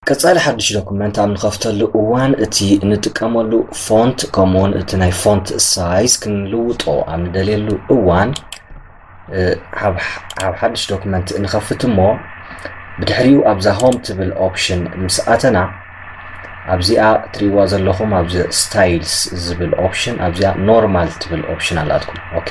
ቀጻሊ ሓድሽ ዶክመንት ኣብ ንኸፍተሉ እዋን እቲ እንጥቀመሉ ፎንት ከምኡውን እቲ ናይ ፎንት ሳይዝ ክንልውጦ ኣብ ንደልየሉ እዋን ኣብ ሓድሽ ዶክመንት ንኸፍት እሞ ብድሕሪኡ ኣብዛ ሆም ትብል ኦፕሽን ምስ ኣተና ኣብዚኣ ትሪእዋ ዘለኹም ኣብዚ ስታይልስ ዝብል ኦፕሽን ኣብዚኣ ኖርማል ትብል ኦፕሽን ኣላትኩም። ኦኬ፣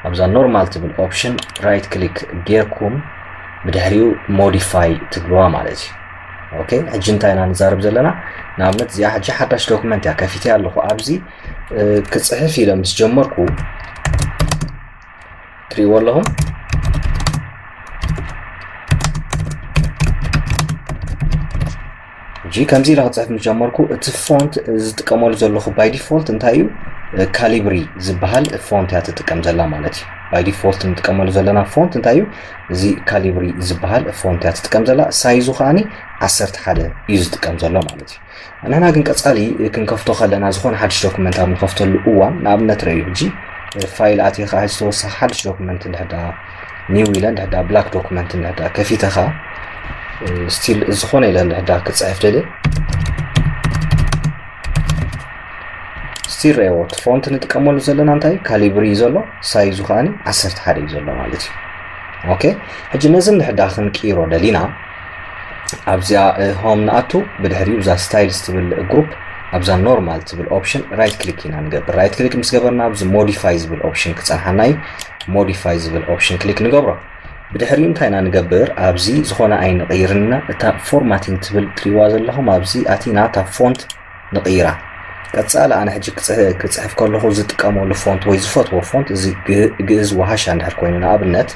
ኣብዛ ኖርማል ትብል ኦፕሽን ራይት ክሊክ ጌርኩም ብድሕሪኡ ሞዲፋይ ትብልዋ ማለት እዩ። ኦኬ፣ ሕጂ እንታይ ኢና ንዛረብ ዘለና? ንኣብነት እዚኣ ሕጂ ሓዳሽ ዶክመንት እያ ከፊተ ኣለኹ። ኣብዚ ክፅሕፍ ኢለ ምስ ጀመርኩ ትሪእዎ ኣለኹም። ሕጂ ከምዚ ኢለ ክፅሕፍ ምስ ጀመርኩ እቲ ፎንት ዝጥቀመሉ ዘለኹ ባይ ዲፎልት እንታይ እዩ? ካሊብሪ ዝበሃል ፎንት እያ ትጥቀም ዘላ ማለት እዩ። ባይ ዲፎልት ንጥቀመሉ ዘለና ፎንት እንታይ እዩ? እዚ ካሊብሪ ዝበሃል ፎንት እያ ትጥቀም ዘላ። ሳይዙ ከዓኒ ዓሰርተ ሓደ እዩ ዝጥቀም ዘሎ ማለት እዩ። ንሕና ግን ቀጻሊ ክንከፍቶ ከለና ዝኾነ ሓድሽ ዶክመንት ኣብ ንኸፍተሉ እዋን ንኣብነት ረዩ ሕጂ ፋይል ኣትየ ከዓ ዝተወሰኸ ሓድሽ ዶክመንት እንድሕዳ ኒው ኢለ እንድሕዳ ብላክ ዶክመንት እንድሕዳ ከፊተኻ ስቲል ዝኾነ ኢለ እንድሕዳ ክፅሕፍ ደልየ ስቲል ረዎ እቲ ፎንት ንጥቀመሉ ዘለና እንታይ ካሊብሪ እዩ ዘሎ ሳይዙ ከዓኒ ዓሰርተ ሓደ እዩ ዘሎ ማለት እዩ። ኦኬ፣ ሕጂ ነዚ እንድሕዳ ክንቅይሮ ደሊና ኣብዚኣ ሆም ንኣቱ ብድሕሪኡ እዛ ስታይልስ ትብል ግሩፕ ኣብዛ ኖርማል ትብል ኦፕሽን ራይት ክሊክ ኢና ንገብር። ራይት ክሊክ ምስ ገበርና ኣብዚ ሞዲፋይ ዝብል ኦፕሽን ክፀንሓና እዩ። ሞዲፋይ ዝብል ኦፕሽን ክሊክ ንገብሮ። ብድሕሪኡ እንታይ ኢና ንገብር? ኣብዚ ዝኾነ ኣይንቕይርና እታ ፎርማቲንግ ትብል ትሪዋ ዘለኹም ኣብዚ ኣቲና እታ ፎንት ንቕይራ። ቀጻሊ ኣነ ሕጂ ክጽሕፍ ከለኹ ዝጥቀመሉ ፎንት ወይ ዝፈትዎ ፎንት እዚ ግእዝ ወሃሻ እንድሕር ኮይኑ ንኣብነት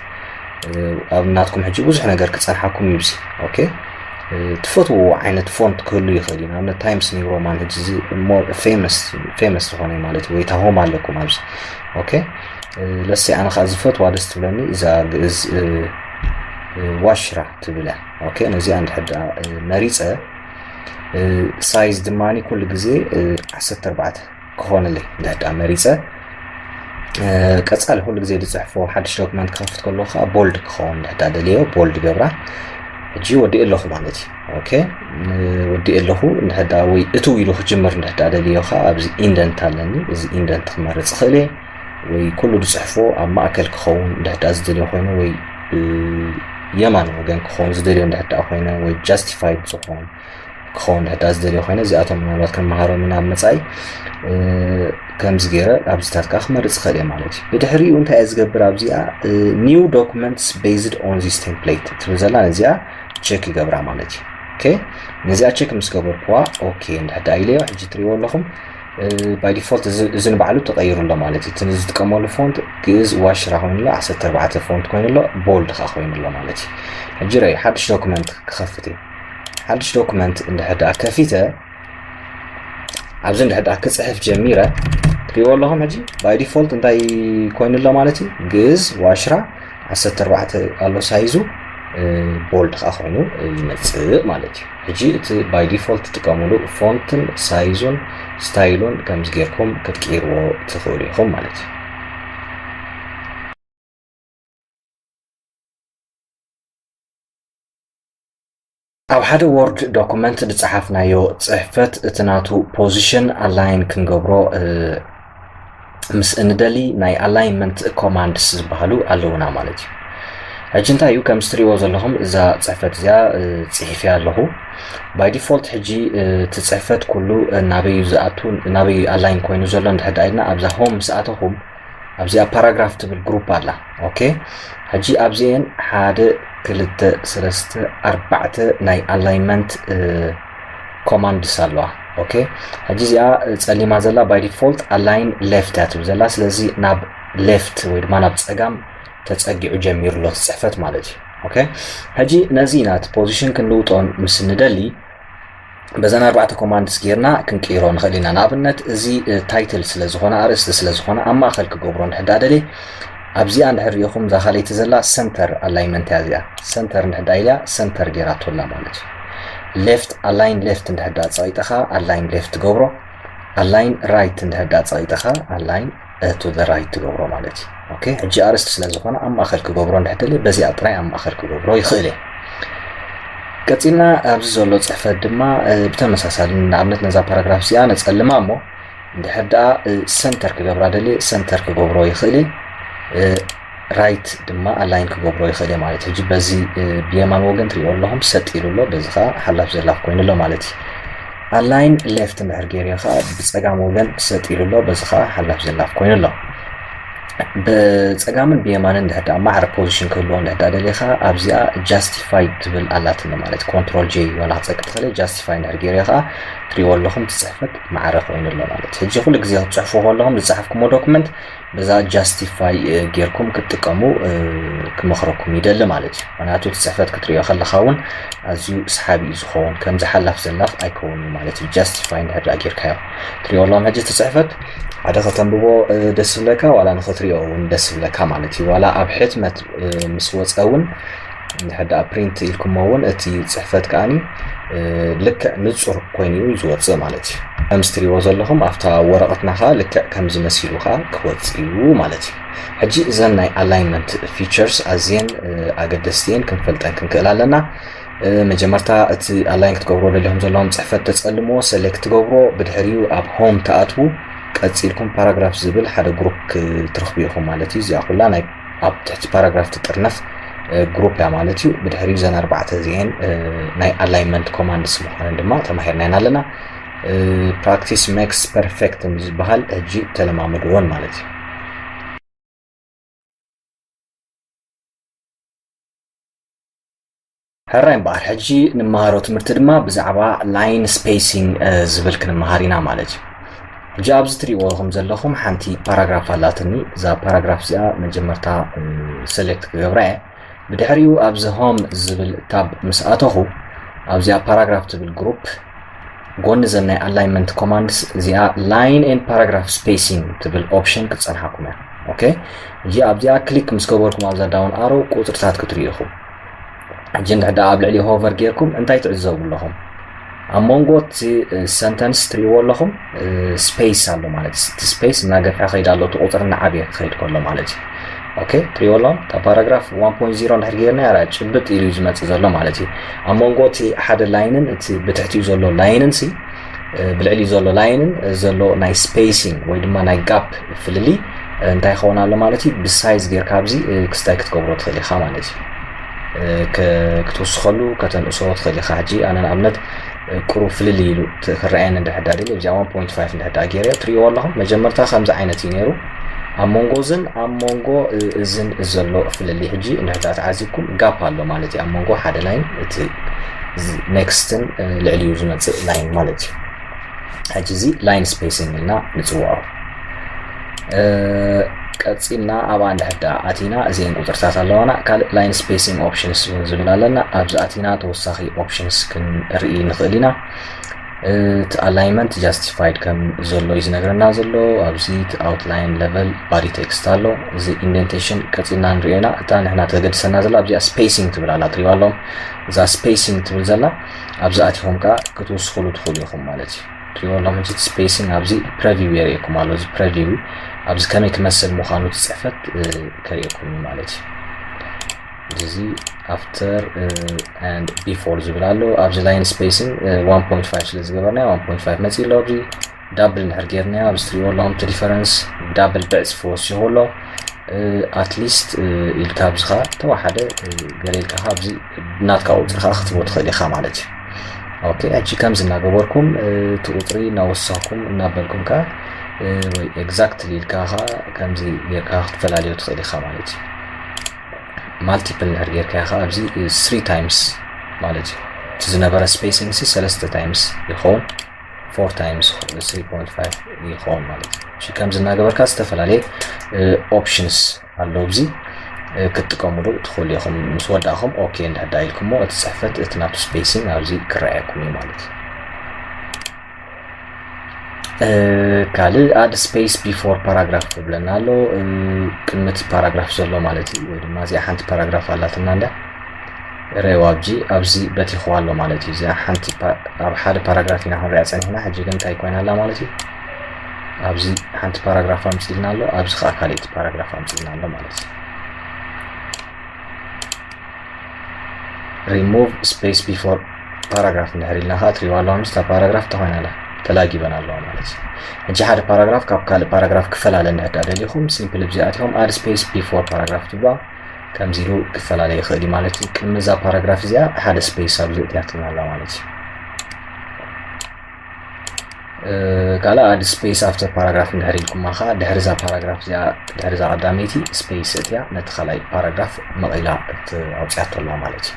ኣብ ናትኩም ሕጂ ብዙሕ ነገር ክጸንሓኩም ይብዚ። ኦኬ፣ ትፈትዎ ዓይነት ፎንት ክህሉ ይኽእል እዩ። ንኣብነት ታይምስ ኒው ሮማን ሕጂ እዚ ሞር ፌመስ ዝኾነ ማለት ወይ ታሆም ኣለኩም ኣብዚ። ኦኬ፣ ለሲ ኣነ ከዓ ዝፈትዋ ደስ ትብለኒ እዛ ግእዝ ዋሽራ ትብል እያ። ኦኬ፣ ነዚኣ እንድሕር መሪፀ ሳይዝ ድማ ኩሉ ግዜ ዓሰርተ ኣርባዕተ ክኾነለይ እንድሕዳ መሪፀ ቀፃሊ ኩሉ ግዜ ዝፅሕፎ ሓድሽ ዶክመንት ክኸፍት ከለኹ ከዓ ቦልድ ክኸውን እንድሕዳ ደልዮ ቦልድ ገብራ። ሕጂ ወዲእ ኣለኹ ማለት እዩ። ኦኬ፣ ወዲእ ኣለኹ እንድሕዳ ወይ እትው ኢሉ ክጅምር እንድሕዳ ደልዮ ከዓ ኣብዚ ኢንደንት ኣለኒ። እዚ ኢንደንት ክመርፅ ይኽእል እየ ወይ ኩሉ ዝፅሕፎ ኣብ ማእከል ክኸውን እንድሕዳ ዝደልዮ ኮይኑ ወይ የማን ወገን ክኸውን ዝደልዮ እንድሕዳ ኮይነ ወይ ጃስቲፋይድ ዝኾን ክኸውን ድሕዳ ዝደልዮ ኮይነ እዚኣቶም ምናልባት ክንመሃሮም ኢና ኣብ መፃኢ ከምዚ ገይረ ኣብዚታት ከዓ ክመርፅ ይኽእል እየ ማለት እዩ። ብድሕሪኡ እንታይ እየ ዝገብር ኣብዚኣ new documents based on this template ትብል ዘላ ነዚኣ ቸክ ይገብራ ማለት እዩ። ኦኬ፣ ነዚኣ ቸክ ምስ ገበርኩዋ ኦኬ እንድሕዳ ኢለዮ ሕጂ ትሪእዎ ኣለኹም ባይ ዲፎልት እዚ ንባዕሉ ተቐይሩ ኣሎ ማለት እዩ። እቲ ዝጥቀመሉ ፎንት ግእዝ ዋሽራ ኮይኑ ኣሎ ዓሰርተ ኣርባዕተ ፎንት ኮይኑ ኣሎ ቦልድ ከዓ ኮይኑ ኣሎ ማለት እዩ። ሕጂ ረይ ሓድሽ ዶክመንት ክኸፍት እዩ። ሓድሽ ዶክመንት እንድሕር ደኣ ከፊተ ኣብዚ እንድሕር ደኣ ክፅሕፍ ጀሚረ ትሪእዎ ኣለኹም። ሕጂ ባይ ዲፎልት እንታይ ኮይኑ ኣሎ ማለት እዩ? ግእዝ ዋሽራ ዓሰርተ ኣርባዕተ ኣሎ ሳይዙ፣ ቦልድ ከዓ ኮይኑ ይመፅእ ማለት እዩ። ሕጂ እቲ ባይ ዲፎልት ትጥቀምሉ ፎንትን ሳይዙን ስታይሉን ከምዚ ጌርኩም ክትቅይርዎ ትኽእሉ ኢኹም ማለት እዩ። ኣብ ሓደ ወርድ ዶኩመንት ዝፀሓፍናዮ ፅሕፈት እቲ ናቱ ፖዚሽን ኣላይን ክንገብሮ ምስ እንደሊ ናይ ኣላይንመንት ኮማንድስ ዝበሃሉ ኣለውና ማለት እዩ። ሕጂ እንታይ እዩ ከምዚ ትሪእዎ ዘለኹም እዛ ፅሕፈት እዚኣ ፅሒፍያ ኣለኹ። ባይ ዲፎልት ሕጂ እቲ ፅሕፈት ኩሉ ናበይ እዩ ዝኣቱ ናበይ ኣላይን ኮይኑ ዘሎ እንድሕር ደኣ ኢልና ኣብዛ ሆም ምስ ኣተኹም ኣብዚኣ ፓራግራፍ ትብል ግሩፕ ኣላ። ኦኬ፣ ሕጂ ኣብዚኤን ሓደ ክልተ ሰለስተ ኣርባዕተ ናይ ኣላይንመንት ኮማንድስ ኣለዋ። ኦኬ፣ ሕጂ እዚኣ ፀሊማ ዘላ ባይ ዲፎልት ኣላይን ሌፍት እያ ትብል ዘላ። ስለዚ ናብ ሌፍት ወይ ድማ ናብ ፀጋም ተፀጊዑ ጀሚሩ ኣሎ እቲ ፅሕፈት ማለት እዩ። ኦኬ፣ ሕጂ ነዚ ኢና እቲ ፖዚሽን ክንልውጦን ምስ ንደሊ በዘን ኣርባዕተ ኮማንድስ ጌርና ክንቅይሮ ንኽእል ኢና። ንኣብነት እዚ ታይትል ስለ ዝኾነ ኣርእስቲ ስለ ዝኾነ ኣብ ማእኸል ክገብሮ እንድሕር ደኣ ደልየ ኣብዚኣ እንድሕር ሪኢኹም እዛ ካልኣይቲ ዘላ ሰንተር ኣላይንመንት እያ። እዚኣ ሰንተር እንድሕር ደኣ ኢልያ ሰንተር ጌራቶ ኣላ ማለት እዩ። ሌፍት ኣላይን ሌፍት እንድሕር ደኣ ፀቒጠኻ ኣላይን ሌፍት ትገብሮ። ኣላይን ራይት እንድሕር ደኣ ፀቒጠኻ ኣላይን ቱ ዘ ራይት ትገብሮ ማለት እዩ። ኦኬ፣ ሕጂ ኣርእስቲ ስለ ዝኾነ ኣብ ማእኸል ክገብሮ እንድሕር ደልየ በዚኣ ጥራይ ኣብ ማእኸል ክገብሮ ይኽእል እየ። ቀፂልና ኣብዚ ዘሎ ፅሕፈት ድማ ብተመሳሳሊ ንኣብነት ነዛ ፓራግራፍ እዚኣ ነፀልማ እሞ እንድሕር ደኣ ሰንተር ክገብራ ደልየ ሰንተር ክገብሮ ይኽእል እየ። ራይት ድማ ኣላይን ክገብሮ ይኽእል እየ ማለት እዩ። ሕጂ በዚ ብየማን ወገን ትሪእዎ ኣለኹም ሰጥ ኢሉ ኣሎ፣ በዚ ከዓ ሓላፍ ዘላፍ ኮይኑ ኣሎ ማለት እዩ። ኣላይን ሌፍት እንድሕር ገይረ ከዓ ብፀጋም ወገን ሰጥ ኢሉ ኣሎ፣ በዚ ከዓ ሓላፍ ዘላፍ ኮይኑ ኣሎ። ብፀጋምን ብየማንን እንድሕር ደኣ ማዕረ ፖዚሽን ክህልዎ እንድሕር ደኣ ደሊኻ ኣብዚኣ ጃስቲፋይ ትብል ኣላትኒ ማለት ኮንትሮል ጄ ዋላ ክፀቅጥ ከለ ጃስቲፋይ እንድሕር ገይረ ከዓ ትሪእዎ ኣለኹም እቲ ፅሕፈት ማዕረ ኮይኑ ኣሎ ማለት ሕጂ ኩሉ ግዜ ክትፅሕፉ ከለኹም ዝፀሓፍኩሞ ዶክመንት በዛ ጃስቲፋይ ጌርኩም ክትጥቀሙ ክመኽረኩም ይደሊ ማለት እዩ። ምክንያቱ እቲ ፅሕፈት ክትሪኦ ከለካ እውን ኣዝዩ ሰሓቢ እዩ ዝኸውን፣ ከምዚ ሓላፍ ዘላፍ ኣይከውን እዩ ማለት እዩ። ጃስቲፋይ እንድሕር ደኣ ጌርካዮ ትሪኦ ኣለዎም። ሕጂ እቲ ፅሕፈት ሓደ ከተንብቦ ደስ ዝብለካ ዋላ ንክትሪኦ እውን ደስ ዝብለካ ማለት እዩ። ዋላ ኣብ ሕትመት ምስ ወፀ እውን እንድሕር ደኣ ፕሪንት ኢልኩሞ እውን እቲ ፅሕፈት ከዓኒ ልክዕ ንፁር ኮይኑ እዩ ዝወፅእ ማለት እዩ። ከምዚ ትሪእዎ ዘለኹም ኣብታ ወረቐትና ከዓ ልክዕ ከምዚ መሲሉ ከዓ ክወፅእ እዩ ማለት እዩ። ሕጂ እዘን ናይ ኣላይንመንት ፊቸርስ ኣዝየን ኣገደስቲ እየን፣ ክንፈልጠን ክንክእል ኣለና። መጀመርታ እቲ ኣላይን ክትገብሮ ደሊኹም ዘለኹም ፅሕፈት ተፀልሞ ሰሌክት ትገብሮ፣ ብድሕሪኡ ኣብ ሆም ትኣትዉ፣ ቀፂልኩም ፓራግራፍ ዝብል ሓደ ግሩፕ ክትረኽቡ ኢኹም ማለት እዩ። እዚኣ ኩላ ናይ ኣብ ትሕቲ ፓራግራፍ ትጥርነፍ ግሩፕ እያ ማለት እዩ። ብድሕሪኡ እዘን ኣርባዕተ እዚኤን ናይ ኣላይንመንት ኮማንድስ ምዃነን ድማ ተማሂርናየን ኣለና። ፕራክቲስ ሜክስ ፐርፌክት ዝበሃል ሕጂ ተለማመድዎን ማለት እዩ። ሕራይ እምበኣር ሕጂ ንመሃሮ ትምህርቲ ድማ ብዛዕባ ላይን ስፔሲንግ ዝብል ክንመሃር ኢና ማለት እዩ። ሕጂ ኣብዚ ትሪእዎ ከም ዘለኹም ሓንቲ ፓራግራፍ ኣላትኒ። እዛ ፓራግራፍ እዚኣ መጀመርታ ሰሌክት ክገብራ እየ። ብድሕሪኡ ኣብዚ ሆም ዝብል ታብ ምስ ኣተኹ ኣብዚኣ ፓራግራፍ ትብል ግሩፕ ጎኒ ዘን ናይ ኣላይንመንት ኮማንድስ እዚኣ line and paragraph spacing ትብል ኦፕሽን ክትፀንሓኩም እያ። ኦኬ፣ እዚ ኣብዚኣ ክሊክ ምስ ገበርኩም ኣብዛ ዳውን ኣሮ ቁፅርታት ክትሪኡ ኢኹም። ሕጂ እንድሕር ደኣ ኣብ ልዕሊ ሆቨር ጌርኩም እንታይ ትዕዘቡ ኣለኹም? ኣብ መንጎ እቲ ሰንተንስ ትሪእዎ ኣለኹም ስፔስ ኣሎ ማለት እዩ። እቲ ስፔስ እናገፍሐ ከይድ ኣሎ፣ እቲ ቁፅሪ እናዓብየ ክኸይድ ከሎ ማለት እዩ። ኦኬ፣ ትሪእዎ ኣለኹም እታ ፓራግራፍ ዋን ፖይንት ዜሮ እንድሕር ጌርና ያራ ጭብጥ ኢሉ እዩ ዝመፅእ ዘሎ ማለት እዩ። ኣብ መንጎ እቲ ሓደ ላይንን እቲ ብትሕቲኡ ዘሎ ላይንን ሲ ብልዕሊ ዘሎ ላይንን ዘሎ ናይ ስፔሲንግ ወይ ድማ ናይ ጋፕ ፍልልይ እንታይ ይኸውን ኣሎ ማለት እዩ። ብሳይዝ ጌርካ ኣብዚ ክስታይ ክትገብሮ ትኽእል ኢኻ ማለት እዩ። ክትውስኸሉ ከተንእሶ ትኽእል ኢኻ። ሕጂ ኣነ ንኣብነት ቁሩብ ፍልልይ ኢሉ ክረኣየኒ እንድሕር ደኣ ደልየ እዚኣ ዋን ፖይንት ፋይቭ እንድሕር ደኣ ገይረ ትሪእዎ ኣለኹም። መጀመርታ ከምዚ ዓይነት እዩ ነይሩ። ኣብ መንጎ እዝን ኣብ መንጎ እዝን ዘሎ ፍልልይ ሕጂ እንድሕር ደኣ ተዓዚብኩም ጋፕ ኣሎ ማለት እዩ። ኣብ መንጎ ሓደ ላይን እቲ ኔክስትን ልዕሊኡ ዝመፅእ ላይን ማለት እዩ። ሕጂ እዚ ላይን ስፔሲንግ ኢልና ንፅውዖ። ቀፂልና ኣብኣ እንድሕር ደኣ ኣቲና እዚአን ቁፅርታት ኣለዋና። ካልእ ላይን ስፔሲንግ ኦፕሽንስ እውን ዝብል ኣለና። ኣብዚ ኣቲና ተወሳኺ ኦፕሽንስ ክንርኢ ንኽእል ኢና። እቲ ኣላይንመንት ጃስቲፋይድ ከም ዘሎ እዩ ዝነግረና ዘሎ። ኣብዚ እቲ ኣውትላይን ለቨል ባዲ ቴክስት ኣሎ። እዚ ኢንደንቴሽን ቀፂልና ንሪኦ ኢና። እታ ንሕና ተገድሰና ዘላ ኣብዚኣ ስፔሲንግ ትብል ኣላ ትሪእዋ ኣለኹም። እዛ ስፔሲንግ ትብል ዘላ ኣብዚ ኣቲኹም ከዓ ክትውስኽሉ ትኽእሉ ኢኹም ማለት እዩ። ትሪእዎ ኣለኹም እዚ ስፔሲንግ ኣብዚ ፕረቪው የርእየኩም ኣሎ። እዚ ፕረቪው ኣብዚ ከመይ ክመስል ምዃኑ እቲ ፅሕፈት ከርእየኩም እዩ ማለት እዩ። እዚ ኣፍተር and ቢፎር ዝብል ኣሎ። ኣብዚ ላይን ስፔሲንግ ዋን ፖይንት ፋይቭ ስለ ዝገበርና ዋን ፖይንት ፋይቭ መፂእ ኣሎ። ኣብዚ ዳብል እንድሕር ጌርናዮ ኣብዚ ትሪእዎ ኣለኹም እቲ ዲፈረንስ ዳብል ብዕፅፊ ወሲኹ ኣሎ። ኣትሊስት ኢልካ ኣብዚ ኸዓ ተወሓደ ገለ ኢልካ ኸዓ ኣብዚ ናትካ ቁፅሪ ኸዓ ክትቦ ትኽእል ኢኻ ማለት እዩ። ኦኬ፣ ሕጂ ከምዚ እናገበርኩም እቲ ቁፅሪ እናወሰኽኩም እናበልኩም ከዓ ወይ ኤግዛክትሊ ኢልካ ኸዓ ከምዚ ጌርካ ክትፈላለዮ ትኽእል ኢኻ ማለት እዩ። ማልቲፕል እንድሕር ጌርካዮ ኸዓ ኣብዚ ስሪ ታይምስ ማለት እዩ። እቲ ዝነበረ ስፔሲንግ ሲ ሰለስተ ታይምስ ይኸውን፣ ፎር ታይምስ ስሪ ፖይንት ፋይቭ ይኸውን ማለት እዩ። እሺ፣ ከምዚ እናገበርካ ዝተፈላለየ ኦፕሽንስ ኣሎ ኣብዚ ክትጥቀምሉ ትኽእሉ ኢኹም። ምስ ወዳእኹም ኦኬ እንድሕር ደኣ ኢልኩሞ እቲ ፅሕፈት እቲ ናቱ ስፔሲንግ ኣብዚ ክረኣየኩም እዩ ማለት እዩ። ካልእ ኣድ ስፔስ ቢፎር ፓራግራፍ ይብለና ኣሎ። ቅድሚ እቲ ፓራግራፍ ዘሎ ማለት እዩ። ወይ ድማ እዚኣ ሓንቲ ፓራግራፍ ኣላትና እንድያ ርእይዋ ኣብዚ በቲኽዋ ኣሎ ማለት እዩ። እዚኣ ሓንቲ ኣብ ሓደ ፓራግራፍ ኢና ክንሪኣ ፀኒሕና። ሕጂ ግን እንታይ ኮይና ኣላ ማለት እዩ? ኣብዚ ሓንቲ ፓራግራፍ ኣምፂልና ኣሎ፣ ኣብዚ ከዓ ካልኣይቲ ፓራግራፍ ኣምፂልና ኣሎ ማለት እዩ። remove space before paragraph እንድሕር ኢልና ከዓ ትሪዋ ኣለዋ ምስታ ፓራግራፍ ተኾይና ኣላ ተላጊበን ኣለዋ ማለት እዩ። ሕጂ ሓደ ፓራግራፍ ካብ ካልእ ፓራግራፍ ክፈላለ እንድሕር ደኣ ደሊኹም ሲምፕል እዚኣ እቲኹም add space before paragraph ትብልዋ ከምዚ ኢሉ ክፈላለ ይኽእል እዩ ማለት እዩ። ቅድሚ እዛ ፓራግራፍ እዚኣ ሓደ ስፔስ ኣብዚ እትያትና ኣላ ማለት እዩ። ካልእ add space after paragraph እንድሕር ኢልኩማ ከዓ ድሕሪ እዛ ፓራግራፍ እዚኣ ድሕሪ እዛ ቀዳመይቲ ስፔስ እትያ ነቲ ካልኣይ ፓራግራፍ መቒላ ኣውፅያቶ ኣላ ማለት እዩ።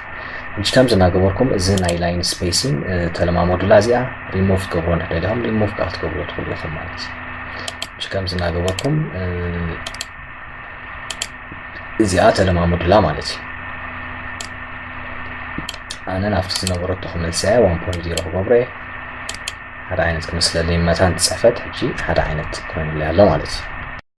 ሕጂ ከምዚ እናገበርኩም እዚ ናይ line spacing ተለማመዱላ። እዚኣ remove ትገብሮ እንድሕር ደሊኹም remove ከዓ ክትገብሮ ትኽእሉ ኢኹም ማለት እዩ። ሕጂ ከምዚ እናገበርኩም እዚኣ ተለማመዱላ ማለት እዩ። ኣነ ናብቲ ዝነበረቶ ክመልሰያ one point zero ክገብሮ እየ። ሓደ ዓይነት ክመስለለይ መታን ትፅሕፈት ሕጂ ሓደ ዓይነት ኮይኑለይ ኣሎ ማለት እዩ።